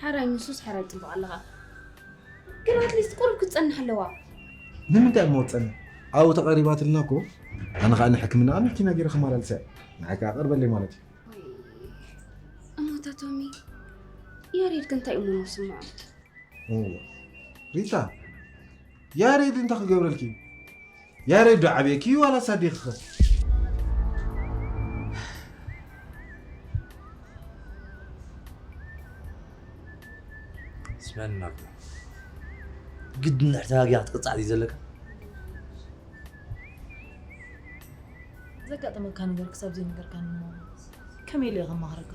ሓራይ ንሱስ ሓራይ ጽቡቕ ኣለኻ። ግን ኣትሊስት ቁሩብ ክትጸንሕ ኣለዋ። ንምንታይ እሞ ትጸንሕ? ኣብኡ ተቐሪባትልና እኮ። ኣነ ኸኣ ንሕክምና መኪና ገይረ ከመላልሳ እየ። ንዓይ ከኣ ቀርበለይ ማለት እዩ። እሞ ኣታ ቶሚ፣ ያሬድ ከ እንታይ እሞ ንስምዖ? እዎ። ሪታ፣ ያሬድ እንታይ ክገብረልኪ እዩ? ያሬድ ዶ ዓብየኪ እዩ ዋላ ሳዲኽኺ? ስመን ናብላ ግድን ድሕር ተጋጊኻ ክትቅጻዕ ድዩ ዘለካ? ዘጋጠመካ ነገር ክሳብ ዘይነገርካኒ እሞ ከመይ ኢለ እየ ከማኽረካ?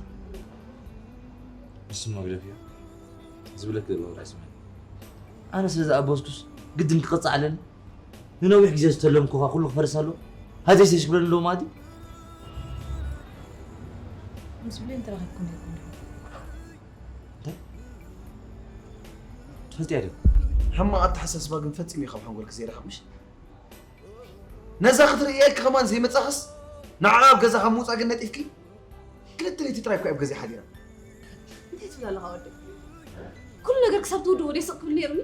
ንሱ መግደፍ እዩ ዝብለክ ዘሎ ወራይ ስመን። ኣነ ስለ ዝኣበስኩስ ግድን ክቕጻዕ ኣለኒ? ንነዊሕ ግዜ ዝተለምኩኻ ኩሉ ክፈርስ ኣለዎ? ሃዘይ ሰሽ ክብለኒ ኣለዎ ማለት እዩ? ምስ ብሌን ተራኺብኩም ኔርኩም ዲኹም? እንታይ? ትፈልጥያ ዶ? ሕማቕ ኣተሓሳስባ ግን ፈጺሙ እዩ ካብ ሓንጎልኪ ዘይረኸብ ምሽ? ነዛ ክትርእየኪ ከማን ዘይመጻኽስ ንዓ ኣብ ገዛ ካብ ምውጻእ ግን ነጢፍኪ ክልተ ለይቲ ጥራይ እኮ ኣብ ገዛ ሓዲራ። እንታይ ትብል ኣለኻ ወዲ? ኩሉ ነገር ክሳብ ትውድኦ ወደ ስቕ ክብል ነይሩኒ።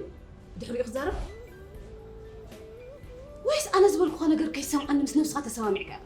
ድሕሪኡ ክዛረብ ወይስ ኣነ ዝበልኩኻ ነገር ከይሰምዓኒ ምስ ነብስኻ ተሰማሚዕካ ኢኻ?